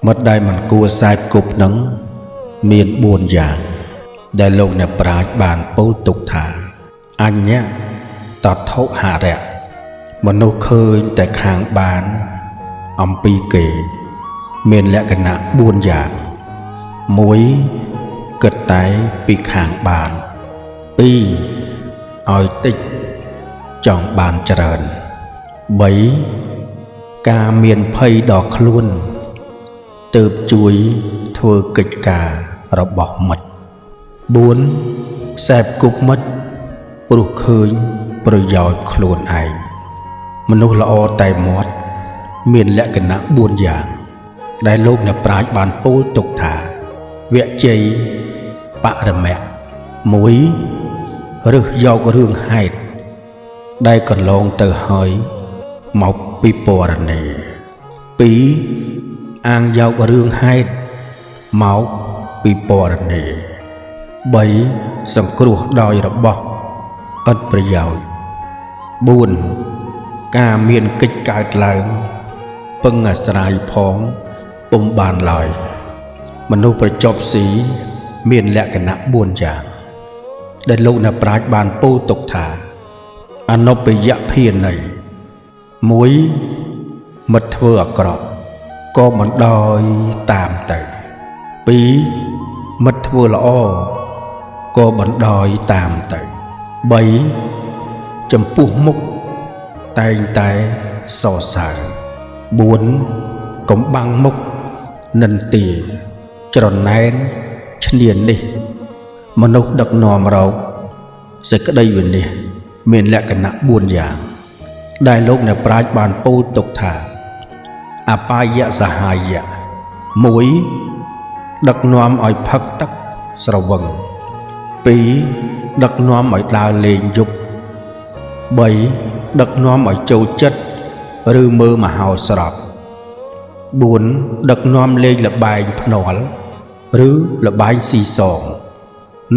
មិត្តដែលមិនគួរសែបគប់នឹងមាន4យ៉ាង ដែលលោកអ្នកប្រាជ្ញបានពោលទុកថាអញ្ញតថុហរៈមនុស្សឃើញតែខាងបានអំពីគេ មានលក្ខណៈ4យ៉ាង1គិតតែពីខាងបាន2ឲ្យតិចចង់បានច្រើន3ការមានភ័យដល់ខ្លួនទើបជួយធ្វើកិច្ចការរបស់មិត្ត4សែបគប់មិត្តព្រោះឃើញប្រយោជន៍ខ្លួនឯងមនុស្សល្អតែមាត់មានលក្ខណៈ4យ៉ាង ដែលលោកអ្នកប្រាជ្ញបានពោលទុកថាវជ័យបរមៈ1រើសយករឿងហេតុដែលកន្លងទៅហើយមកពិពណ៌នា2អាងយករឿងហេតុមកពិពណ៌នា3សង្គ្រោះដោយរបស់ឥតប្រយោជន៍4ការមានកិច្ចកើតឡើងពឹងអាស្រ័យផងពុំបានឡើយមនុស្សប្រចប់ស៊ីមានលក្ខណៈ4យ៉ាង ដែលលោកអ្នកប្រាជ្ញបានពោលទុកថាអនុពយភាន័យ1មិត្តធ្វើអាក្រក់ក៏បណ្ដោយតាមទៅ2មិត្តធ្វើល្អក៏បណ្ដោយតាមទៅ3ចំពោះមុខតែងតែសរសើរ4កំបាំងមុខនិន្ទាច្រណែនឈ្នានេះមនុស្សដឹកនាំរោគសេចក្តីវិនិច្ឆ័យមានលក្ខណៈ4យ៉ាង ដែលលោកអ្នកប្រាជ្ញបានពោលទុកថាអបាយសហាយៈ1ដឹកនាំឲ្យផឹកទឹកស្រវឹង2ដឹកនាំឲ្យដើរលេងយប់3ដឹកនាំឲ្យចូលចិត្តឬមើលមហោស្រព4ដឹកនាំលេងល្បែងភ្នាល់ឬល្បែងស៊ីសង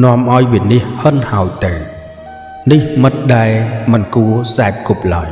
នាំឲ្យវិនិច្ឆ័យហិនហោចទៅនេះមិត្តដែលមិនគួរសែបគប់ឡើយ